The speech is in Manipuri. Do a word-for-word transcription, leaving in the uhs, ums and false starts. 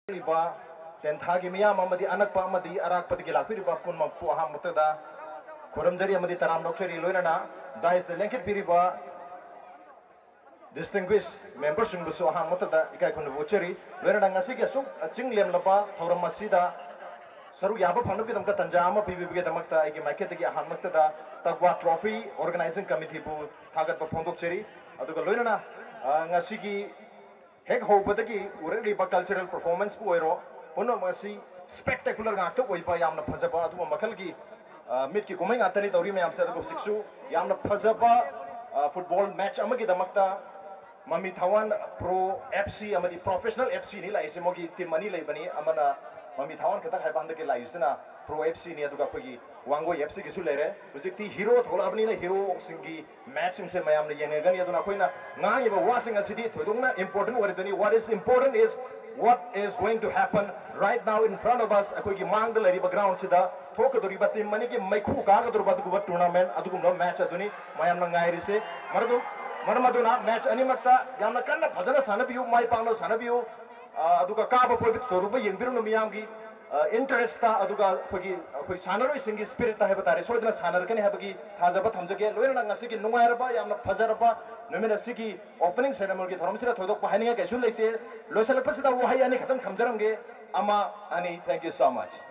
ꯂꯥꯛꯄꯤꯔꯤꯕ ꯇꯦꯟꯊꯥꯒꯤ ꯃꯤꯌꯥꯝ ꯑꯃꯗꯤ ꯑꯅꯛꯄ ꯑꯃꯗꯤ ꯑꯔꯥꯞꯄꯗꯒꯤ ꯂꯥꯛꯄꯤꯔꯤꯕ ꯄꯨꯝꯅꯃꯛꯄꯨ ꯑꯍꯥꯟꯕ ꯃꯛꯇꯗ ꯈꯨꯔꯨꯝꯖꯔꯤ ꯑꯃꯗꯤ ꯇꯔꯥꯝ ꯑꯣꯛꯆꯔꯤ꯫ ꯂꯣꯏꯅꯅ ꯗꯥꯏꯁꯇ ꯂꯦꯡꯈꯠꯄꯤꯔꯤꯕ ꯗꯤꯁꯇꯤꯡꯒ꯭ꯋꯤꯁ ꯃꯦꯝꯕꯔꯁꯤꯡꯕꯨꯁꯨ ꯑꯍꯥꯟꯕ ꯃꯛꯇꯗ ꯏꯀꯥꯏ ꯈꯨꯝꯅꯕ ꯎꯠꯆꯔꯤ꯫ ꯂꯣꯏꯅꯅ ꯉꯁꯤꯒꯤ ꯑꯁꯨꯛ ꯆꯤꯡ ꯂꯦꯝꯂꯕ ꯊꯧꯔꯝ ꯑꯁꯤꯗ ꯁꯔꯨꯛ ꯌꯥꯕ ꯐꯪꯅꯕꯒꯤꯗꯃꯛꯇ ꯇꯥꯟꯖꯥ ꯑꯃ ꯄꯤꯕꯤꯕꯒꯤꯗꯃꯛꯇ ꯑꯩꯒꯤ ꯃꯥꯏꯀꯩꯗꯒꯤ ꯑꯍꯥꯟꯕ ꯃꯛꯇꯗ ꯇꯛꯋꯥ ꯇ꯭ꯔꯣꯐꯤ ꯑꯣꯔꯒꯅꯥꯏꯖꯤꯡ ꯀꯃꯤꯇꯤꯕꯨ ꯊꯥꯒꯠꯄ ꯐꯣꯡꯗꯣꯛꯆꯔꯤ꯫ ꯑꯗꯨꯒ ꯂꯣꯏꯅꯅ, ꯑ, ꯉꯁꯤꯒꯤ ꯍꯦꯛ ꯍꯧꯕꯗꯒꯤ ꯎꯔꯛꯂꯤꯕ ꯀꯜꯆꯔꯦꯜ ꯄꯔꯐꯣꯔꯃꯦꯟꯁꯄꯨ ꯑꯣꯏꯔꯣ, ꯄꯨꯝꯅꯃꯛ ꯑꯁꯤ ꯁ꯭ꯄꯦꯛꯇꯦꯀꯨꯂꯔ ꯉꯥꯛꯇ ꯑꯣꯏꯕ ꯌꯥꯝꯅ ꯐꯖꯕ ꯑꯗꯨꯒꯨꯝꯕ ꯃꯈꯜꯒꯤ, ꯑ, ꯃꯤꯠꯀꯤ ꯀꯨꯝꯍꯩ ꯉꯥꯛꯇꯅꯤ ꯇꯧꯔꯤ ꯃꯌꯥꯝꯁꯦ꯫ ꯑꯗꯨꯒ ꯍꯧꯖꯤꯛꯁꯨ ꯌꯥꯝꯅ ꯐꯖꯕ, ꯑ, ꯐꯨꯠꯕꯣꯜ ꯃꯦꯠꯆ ꯑꯃꯒꯤꯗꯃꯛꯇ ꯃꯃꯤ ꯊꯥꯋꯥꯟ ꯄ꯭ꯔꯣ ꯑꯦꯐ ꯁꯤ ꯑꯃꯗꯤ ꯄ꯭ꯔꯣꯐꯦꯁꯅꯦꯜ ꯑꯦꯐ ꯁꯤꯅꯤ ꯂꯥꯛꯏꯁꯦ꯫ ꯃꯣꯏꯒꯤ ꯇꯤꯝ ꯑꯅꯤ ꯂꯩꯕꯅꯤ, ꯑꯃꯅ ꯃꯃꯤ ꯊꯥꯋꯥꯟ ꯈꯛꯇꯪ ꯍꯥꯏꯕ ꯍꯟꯗꯛꯀꯤ ꯂꯥꯛꯏꯁꯤꯅ ꯄ꯭ꯔꯣ ꯑꯦꯐ ꯁꯤꯅꯤ, ꯑꯗꯨꯒ ꯑꯩꯈꯣꯏꯒꯤ ꯋꯥꯡꯒꯣꯏ ꯑꯦꯐ ꯁꯤꯒꯤꯁꯨ ꯂꯩꯔꯦ꯫ ꯍꯧꯖꯤꯛꯇꯤ ꯍꯤꯔꯣ ꯊꯣꯛꯂꯛꯑꯕꯅꯤꯅ ꯍꯤꯔꯣꯁꯤꯡꯒꯤ ꯃꯦꯠꯆꯁꯤꯡꯁꯦ ꯃꯌꯥꯝꯅ ꯌꯦꯡꯅꯒꯅꯤ꯫ ꯑꯗꯨꯅ ꯑꯩꯈꯣꯏꯅ ꯉꯥꯡꯉꯤꯕ ꯋꯥꯁꯤꯡ ꯑꯁꯤꯗꯤ ꯊꯣꯏꯗꯣꯛꯅ important ꯑꯣꯏꯔꯗꯣꯏꯅꯤ꯫ What is important is what is going to happen right now in front of us꯫ ꯑꯩꯈꯣꯏꯒꯤ ꯃꯥꯡꯗ ꯂꯩꯔꯤꯕ ꯒ꯭ꯔꯥꯎꯟꯁꯤꯗ ꯊꯣꯛꯀꯗꯧꯔꯤꯕ ꯇꯤꯝ ꯑꯅꯤꯒꯤ ꯃꯩꯈꯨ ꯀꯥꯒꯗꯧꯔꯤꯕ ꯑꯗꯨꯒꯨꯝꯕ ꯇꯣꯔꯅꯥꯃꯦꯟ, ꯑꯗꯨꯒꯨꯝꯕ ꯃꯦꯠꯆ ꯑꯗꯨꯅꯤ ꯃꯌꯥꯝꯅ ꯉꯥꯏꯔꯤꯁꯦ꯫ ꯃꯔꯝ ꯃꯔꯝ ꯑꯗꯨꯅ ꯃꯦꯠꯆ ꯑꯅꯤꯃꯛꯇ ꯌꯥꯝꯅ ꯀꯟꯅ ꯐꯖꯅ ꯁꯥꯟꯅꯕꯤꯌꯨ, ꯃꯥꯏ ꯄꯥꯛꯅ ꯁꯥꯟꯅꯕꯤꯌꯨ꯫ ꯑ, ꯑꯗꯨꯒ ꯀꯥꯕ ꯄꯣꯏꯕ ꯇꯧꯔꯨꯕ ꯌꯦꯡꯕꯤꯔꯨꯅꯨ ꯃꯤꯌꯥꯝꯒꯤ, ꯑ, ꯏꯟꯇꯔꯦꯁꯇ, ꯑꯗꯨꯒ ꯑꯩꯈꯣꯏꯒꯤ, ꯑꯩꯈꯣꯏ ꯁꯥꯟꯅꯔꯣꯏꯁꯤꯡꯒꯤ ꯁ꯭ꯄꯤꯔꯤꯠꯇ ꯍꯥꯏꯕ ꯇꯥꯔꯦ, ꯁꯣꯏꯗꯅ ꯁꯥꯟꯅꯔꯛꯀꯅꯤ ꯍꯥꯏꯕꯒꯤ ꯊꯥꯖꯕ ꯊꯝꯖꯒꯦ꯫ ꯂꯣꯏꯅꯅ ꯉꯁꯤꯒꯤ ꯅꯨꯡꯉꯥꯏꯔꯕ, ꯌꯥꯝꯅ ꯐꯖꯔꯕ ꯅꯨꯃꯤꯠ ꯑꯁꯤꯒꯤ ꯑꯣꯄꯅꯤꯡ ꯁꯦꯔꯦꯃꯣꯅꯤꯒꯤ ꯊꯧꯔꯝꯁꯤꯗ ꯊꯣꯏꯗꯣꯛꯄ ꯍꯥꯏꯅꯤꯡꯉꯥꯏ ꯀꯩꯁꯨ ꯂꯩꯇꯦ꯫ ꯂꯣꯏꯁꯤꯜꯂꯛꯄꯁꯤꯗ ꯋꯥꯍꯩ ꯑꯅꯤꯈꯛꯇꯪ ꯊꯝꯖꯔꯝꯒꯦ, ꯑꯃ, ꯑꯅꯤ꯫ Thank you so much꯫